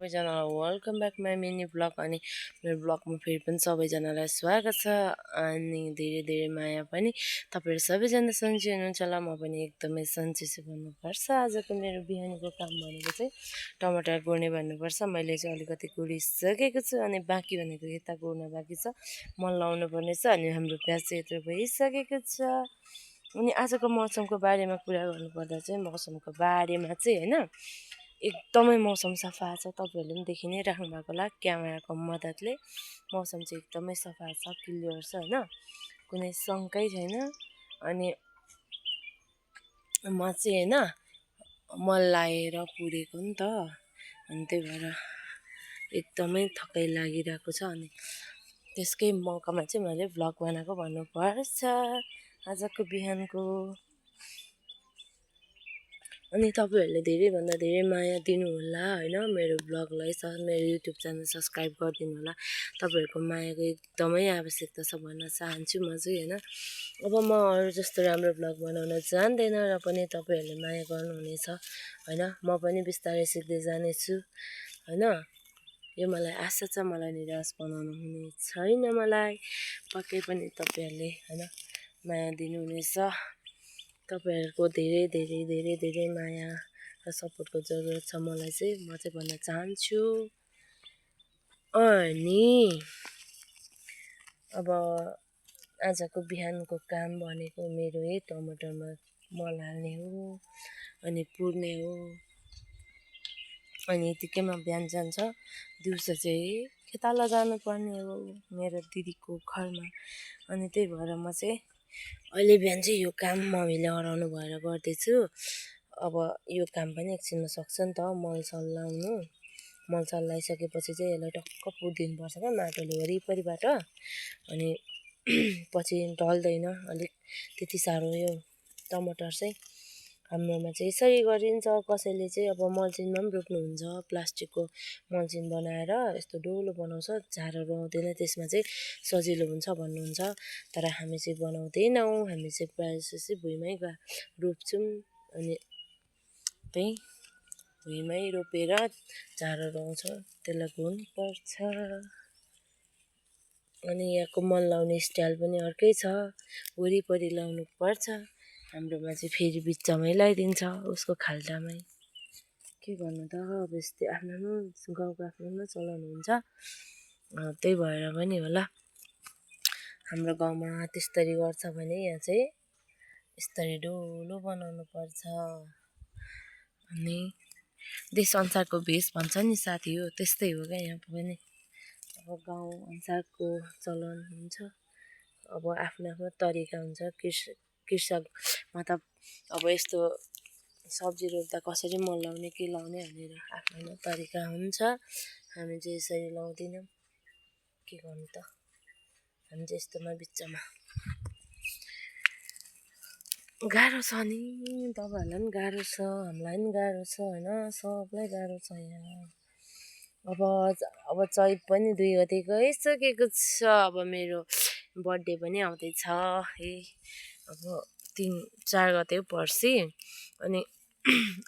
सबैजनालाई welcome back my mini blog अनि मेरो ब्लगमा फेरि पनि सबैजनालाई स्वागत छ अनि धेरै धेरै माया पनि तपाईँहरू सबैजना सन्चै हुनुहुन्छ होला। म पनि एकदमै सन्चै छु भन्नुपर्छ। आजको मेरो बिहानको काम भनेको चाहिँ टमाटर गोड्ने भन्नुपर्छ। मैले चाहिँ अलिकति गोडिसकेको छु अनि बाँकी भनेको यता गोड्न बाँकी छ, मल लाउनु पर्ने छ अनि हाम्रो प्याज चाहिँ यत्रो भइसकेको छ। अनि आजको मौसमको बारेमा कुरा गर्नुपर्दा चाहिँ मौसमको बारेमा चाहिँ होइन एकदमै मौसम सफा छ। तपाईँहरूले पनि देखि नै राख्नु भएको होला क्यामेराको मद्दतले। मौसम चाहिँ एकदमै सफा छ, क्लियर छ होइन, कुनै शङ्कै छैन। अनि म चाहिँ होइन मल लाएर पुरेको नि त, अनि त्यही भएर एकदमै थकाइ लागिरहेको छ। अनि त्यसकै मौकामा चाहिँ मैले भ्लग बनाएको भन्नुपर्छ आजको बिहानको। अनि तपाईँहरूले धेरैभन्दा धेरै माया दिनुहोला होइन मेरो ब्लगलाई, मेरो युट्युब च्यानल सब्सक्राइब गरिदिनु होला। तपाईँहरूको मायाको एकदमै आवश्यकता छ भन्न चाहन्छु म चाहिँ होइन। अब म अरू जस्तो राम्रो ब्लग बनाउन जान्दैन र पनि तपाईँहरूले माया गर्नुहुनेछ होइन। म पनि बिस्तारै सिक्दै जानेछु होइन। यो मलाई आशा छ, मलाई निराश बनाउनु हुने छैन। मलाई पक्कै पनि तपाईँहरूले होइन माया दिनुहुनेछ। तपाईँहरूको धेरै धेरै धेरै धेरै माया र सपोर्टको जरुरत छ मलाई चाहिँ, म चाहिँ भन्न चाहन्छु। अनि अब आजको बिहानको काम भनेको मेरो यही टमाटरमा मल हाल्ने हो अनि पुर्ने हो। अनि यतिकैमा बिहान जान्छ, दिउँसो चाहिँ खेताला जानुपर्ने हो मेरो दिदीको घरमा। अनि त्यही भएर म चाहिँ अहिले बिहान चाहिँ यो काम मम्मीले हराउनु भएर गर्दैछु। अब यो काम पनि एकछिनमा सक्छ नि त, मलसल लाउनु। मलसल लगाइसकेपछि चाहिँ यसलाई टक्क पुरिदिनुपर्छ क्या माटोले वरिपरिबाट। अनि पछि ढल्दैन अलिक त्यति साह्रो यो टमाटर चाहिँ। हाम्रोमा चाहिँ यसरी गरिन्छ। कसैले चाहिँ अब मल्चिङमा पनि रोप्नुहुन्छ, प्लास्टिकको मल्चिङ बनाएर यस्तो डोलो बनाउँछ, झारहरू आउँदैन, त्यसमा चाहिँ सजिलो हुन्छ भन्नुहुन्छ। तर हामी चाहिँ बनाउँदैनौँ, हामी चाहिँ प्रायः जस्तो चाहिँ भुइँमै रोप्छौँ। अनि त्यही भुइँमै रोपेर झारहरू आउँछ त्यसलाई गोड्नुपर्छ। अनि यहाँको मल लाउने स्टाइल पनि अर्कै छ, वरिपरि लाउनु पर्छ। हाम्रोमा चाहिँ फेरि बिच्चामै लगाइदिन्छ उसको खाल्टामै। के गर्नु त, अब यस्तै आफ्नो गाउँको आफ्नो चलाउनु हुन्छ, त्यही भएर पनि होला हाम्रो गाउँमा त्यस्तरी गर्छ भने यहाँ चाहिँ यस्तरी डोलो बनाउनु पर्छ। अनि देशअनुसारको भेष भन्छ नि साथी, हो त्यस्तै हो क्या यहाँ पनि। अब गाउँ अनुसारको चलन हुन्छ, अब आफ्नो आफ्नो तरिका हुन्छ। कृषक मतलब अब यस्तो सब्जी रोप्दा कसरी मल लाउने के लाउने भनेर आफ्नो आफ्नो तरिका हुन्छ। हामी चाहिँ यसरी लाउँदैनौँ, के गर्नु त, हामी चाहिँ यस्तोमा बिच्चामा। गाह्रो छ नि, तपाईँहरूलाई पनि गाह्रो छ, हामीलाई पनि गाह्रो छ होइन, सबलाई गाह्रो छ यहाँ। अब चैत पनि 2 गते गइसकेको छ। अब मेरो बर्थडे पनि आउँदैछ है, अब 3-4 गते पर्सि। अनि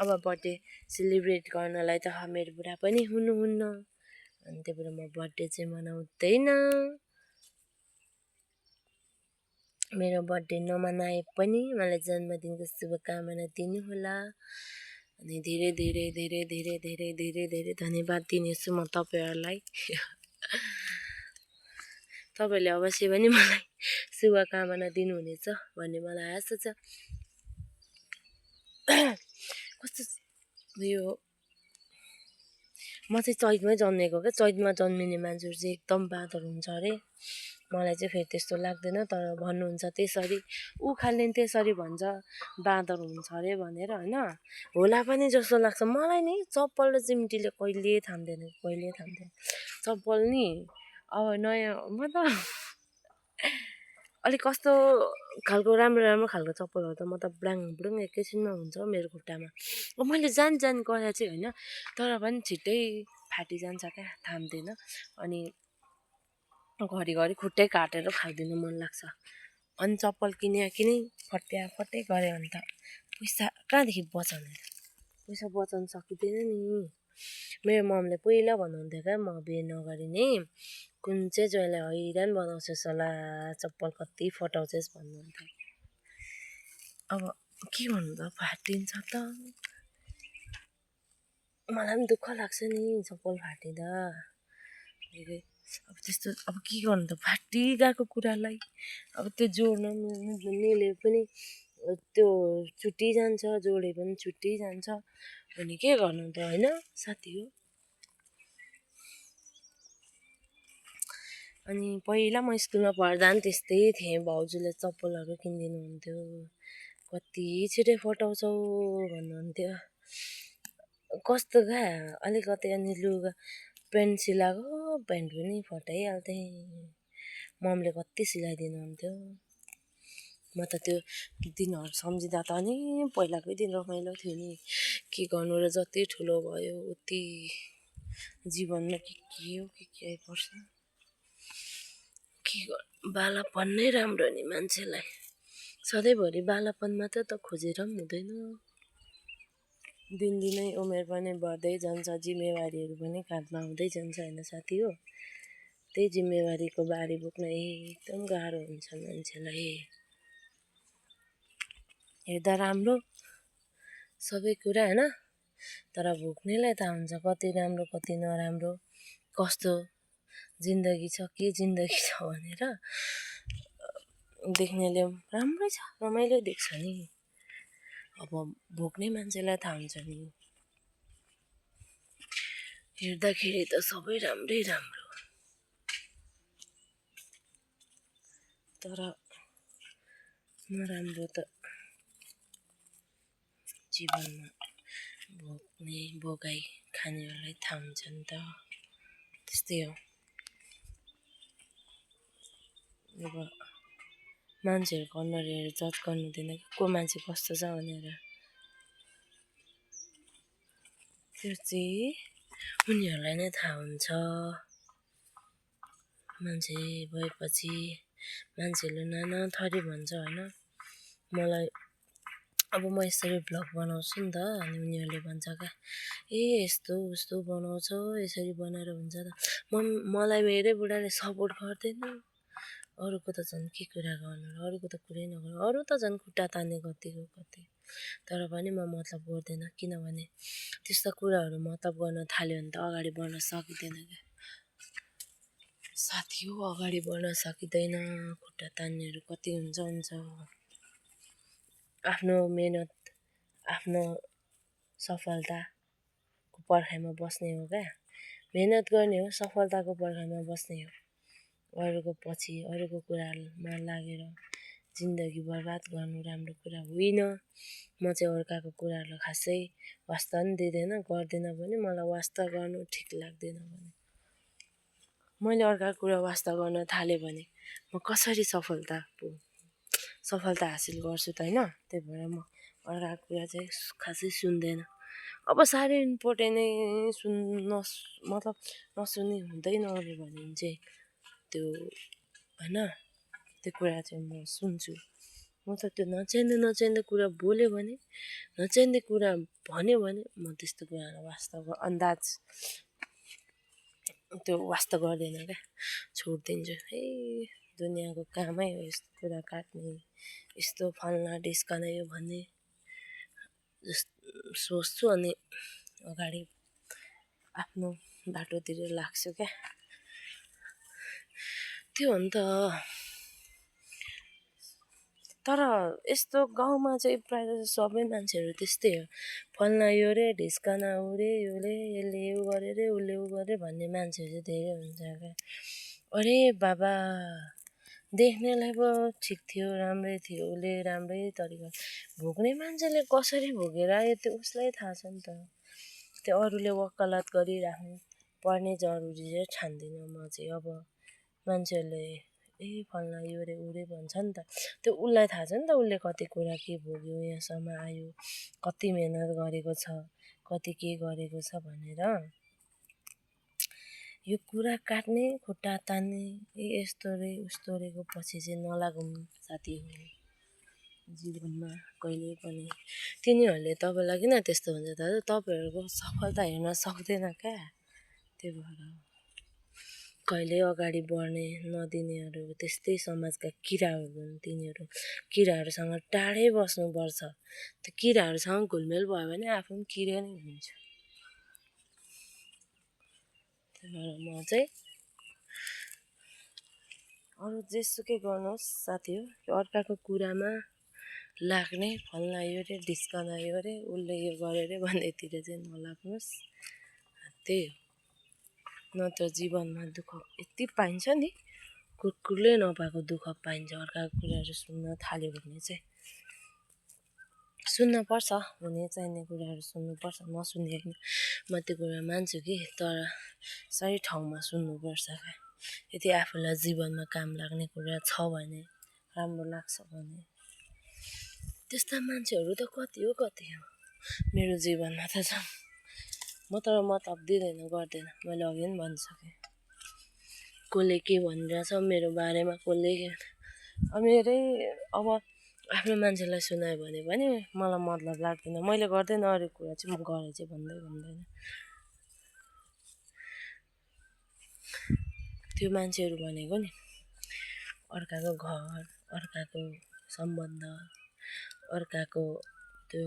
अब बर्थडे सेलिब्रेट गर्नलाई त मेरो बुढा पनि हुनुहुन्न, अनि त्यही भएर म बर्थडे चाहिँ मनाउँदैन। मेरो बर्थडे नमनाए पनि मलाई जन्मदिनको शुभकामना दिनुहोला। अनि धेरै धेरै धेरै धेरै धेरै धेरै धेरै धन्यवाद दिनेछु म तपाईँहरूलाई। तपाईँहरूले अवश्य पनि मलाई शुभकामना दिनुहुनेछ भन्ने मलाई आशा छ। कस्तो यो म चाहिँ चैतमै जन्मेको क्या, चैतमा जन्मिने मान्छेहरू चाहिँ एकदम बाँदर हुन्छ अरे। मलाई चाहिँ फेरि त्यस्तो लाग्दैन, तर भन्नुहुन्छ त्यसरी, उखानले नि त्यसरी भन्छ बाँदर हुन्छ अरे भनेर होइन। होला पनि जस्तो लाग्छ मलाई नि। चप्पल र चिम्टीले कहिले थाम्दैन, कहिले थाम्दैन चप्पल नि। अब नयाँ मतलब अलिक कस्तो खालको राम्रो राम्रो खालको चप्पलहरू त मतलब ब्राङ ब्रुङ एकैछिनमा हुन्छ मेरो खुट्टामा। मैले जान गरेर चाहिँ होइन, तर पनि छिट्टै फाटिजान्छ क्या, थाम्दैन। अनि घरिघरि खुट्टै काटेर खाइदिनु मन लाग्छ। अनि चप्पल किने फट्टै गऱ्यो भने त पैसा कहाँदेखि बचाउने, पैसा बचाउनु सकिँदैन नि। मेरो ममले पहिला भन्नुहुन्थ्यो क्या, म बिहे नगरी नै कुन चाहिँ ज्वाइँलाई हैरान बनाउँछस् होला, चप्पल कति फटाउँछस् भन्नुहुन्थ्यो। अब के गर्नु त, फाटिन्छ त। मलाई पनि दुःख लाग्छ नि चप्पल फाटिँदा। अब त्यस्तो अब के गर्नु त, फाटिगएको कुरालाई अब त्यो जोड्न मिले पनि त्यो छुट्टिजान्छ, जोडे पनि छुट्टिजान्छ। अनि के गर्नु त, होइन साथी हो। अनि पहिला म स्कुलमा पढ्दा पनि त्यस्तै थिएँ, भाउजूले चप्पलहरू किनिदिनुहुन्थ्यो, कति छिटै फटाउँछौ भन्नुहुन्थ्यो। कस्तो क्या अलिकति अनि लुगा पेन्ट सिलाएको पेन्ट पनि फटाइहाल्थेँ। ममले कति सिलाइदिनुहुन्थ्यो। म त त्यो दिनहरू सम्झिँदा त नि पहिलाकै दिन रमाइलो थियो नि। के गर्नु र, जति ठुलो भयो उति जीवनमा के हो के आइपर्छ। के गर्नु, बालापन नै राम्रो नि मान्छेलाई। सधैँभरि बालापन मात्र त खोजेर पनि हुँदैन। दिनदिनै उमेर पनि बढ्दै जान्छ, जिम्मेवारीहरू पनि काँधमा आउँदै जान्छ, होइन साथी हो। त्यही जिम्मेवारीको बारी बोक्न एकदम गाह्रो हुन्छ मान्छेलाई। हेर्दा राम्रो सबै कुरा, होइन, तर भोग्नेलाई थाहा हुन्छ कति राम्रो कति नराम्रो, कस्तो जिन्दगी छ, के जिन्दगी छ भनेर। देख्नेले राम्रै छ, रमाइलो देख्छ नि। अब भोग्ने मान्छेलाई थाहा हुन्छ नि। हेर्दाखेरि त सबै राम्रै राम्रो, तर नराम्रो त जीवनमा भोग्ने भोगाइ खानेहरूलाई थाहा हुन्छ नि त। त्यस्तै हो। अब मान्छेहरूको अनुहार हेरेर जज गर्नु हुँदैन, को मान्छे कस्तो छ भनेर। त्यो चाहिँ उनीहरूलाई नै थाहा हुन्छ। मान्छे भएपछि मान्छेले नाना थरी भन्छ, होइन। मलाई अब म यसरी भ्लग बनाउँछु नि त, अनि उनीहरूले भन्छ क्या, यस्तो उस्तो बनाउँछौ, यसरी बनाएर हुन्छ त। मलाई मेरै बुढाले सपोर्ट गर्दैन। अरूको त झन् के कुरा गर्नु, अरूको त कुरै नगर्नु, अरू त झन् खुट्टा तान्ने कतिको कति। तर पनि म मतलब गर्दैन, किनभने त्यस्ता कुराहरू मतलब गर्न थाल्यो भने त अगाडि बढ्न सकिँदैन क्या साथी हो। अगाडि बढ्न सकिँदैन, खुट्टा तान्नेहरू कति हुन्छ। आफ्नो मेहनत, आफ्नो सफलताको पर्खाइमा बस्ने हो क्या। मेहनत गर्ने हो, सफलताको पर्खाइमा बस्ने हो। अरूको पछि अरूको कुरामा लागेर जिन्दगी बर्बाद गर्नु राम्रो कुरा होइन। म चाहिँ अर्काको कुराहरूलाई खासै वास्ता पनि दिँदैन, गर्दैन पनि। मलाई वास्ता गर्नु ठिक लाग्दैन भने मैले अर्काको कुरा वास्ता गर्न थालेँ भने म कसरी सफलता हासिल गर्छु त, होइन। त्यही भएर म अर्काको कुरा चाहिँ खासै सुन्दैन। अब साह्रै इम्पोर्टेन्ट नै मतलब नसुन्ने हुँदै नअर्ने भने चाहिँ त्यो, होइन, त्यो कुरा चाहिँ म सुन्छु। म त त्यो नचाहिँदो कुरा बोल्यो भने, नचाहिँदो कुरा भन्यो भने म त्यस्तो कुरालाई वास्ता गर्दैन क्या, छोडिदिन्छु। दुनियाँको कामै हो यस्तो कुरा काट्ने, यस्तो फल्ना ढिस्काना यो भन्ने सोच्छु। अनि अगाडि आफ्नो बाटोतिर लाग्छु क्या। त्यो हो नि त। तर यस्तो गाउँमा चाहिँ प्रायः सबै मान्छेहरू त्यस्तै हो। फल्ना यो रे, ढिस्काना ऊ रे, यसले यो गरे रे, उसले ऊ गरे भन्ने मान्छेहरू चाहिँ धेरै हुन्छ क्या। अरे बाबा, देख्नेलाई पो ठिक थियो, राम्रै थियो, उसले राम्रै तरिका, भोग्ने मान्छेले कसरी भोगेर आयो त्यो उसलाई थाहा छ नि त। त्यो अरूले वकालत गरिराख्नु पर्ने जरुरी चाहिँ ठान्दिनँ म चाहिँ। अब मान्छेहरूले फल्ना यो रे ऊ रे भन्छ नि त, त्यो उसलाई थाहा छ नि त, उसले कति कुरा के भोग्यो, यहाँसम्म आयो, कति मेहनत गरेको छ, कति के गरेको छ भनेर। यो कुरा काट्ने, खुट्टा तान्ने, यस्तो रे उस्तो रेको पछि चाहिँ नलागौँ साथी हो। जीवनमा कहिले पनि तिनीहरूले तपाईँलाई किन त्यस्तो हुन्छ दाजु तपाईँहरूको सफलता हेर्न सक्दैन क्या त्यही भएर कहिले अगाडि बढ्ने नदिनेहरू त्यस्तै समाजका किराहरू हुन् तिनीहरू किराहरूसँग टाढै बस्नुपर्छ त्यो किराहरूसँग घुलमेल भयो भने आफू पनि किरा नै हुन्छ त्यही भएर म चाहिँ अरू जेसुकै गर्नुहोस् साथी हो अर्काको कुरामा लाग्ने फल्ना यो रे ढिस्कना यो रे उसले यो गर्यो रे भन्नेतिर चाहिँ नलाग्नुहोस् त्यही हो नत्र जीवनमा दुःख यति पाइन्छ नि कुकुरले नपाएको दुःख पाइन्छ अर्काको कुराहरू सुन्न थाल्यो भने चाहिँ सुन्नुपर्छ हुने चाहिने कुराहरू सुन्नुपर्छ नसुन्ने होइन म त्यो कुरा मान्छु कि तर सही ठाउँमा सुन्नुपर्छ क्या यदि आफूलाई जीवनमा काम लाग्ने कुरा छ भने राम्रो लाग्छ भने त्यस्ता मान्छेहरू त कति हो मेरो जीवनमा त छ म तर मतलब दिँदैन गर्दैन मैले अघि पनि भनिसकेँ कसले के भनिरहेछ मेरो बारेमा कसले मेरै अब आफ्नो मान्छेलाई सुनायो भने पनि मलाई मतलब लाग्दैन मैले गर्दैन अरू कुरा चाहिँ म गरेँ चाहिँ भन्दैन त्यो मान्छेहरू भनेको नि अर्काको घर अर्काको सम्बन्ध अर्काको त्यो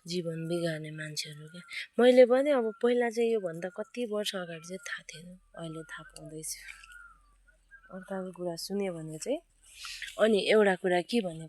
जीवन बिगार्ने मान्छेहरू क्या मैले पनि अब पहिला चाहिँ योभन्दा कति वर्ष अगाडि चाहिँ थाहा थिएन अहिले थाहा पाउँदैछु अर्काको कुरा सुन्यो भने चाहिँ अनि एउटा कुरा के भने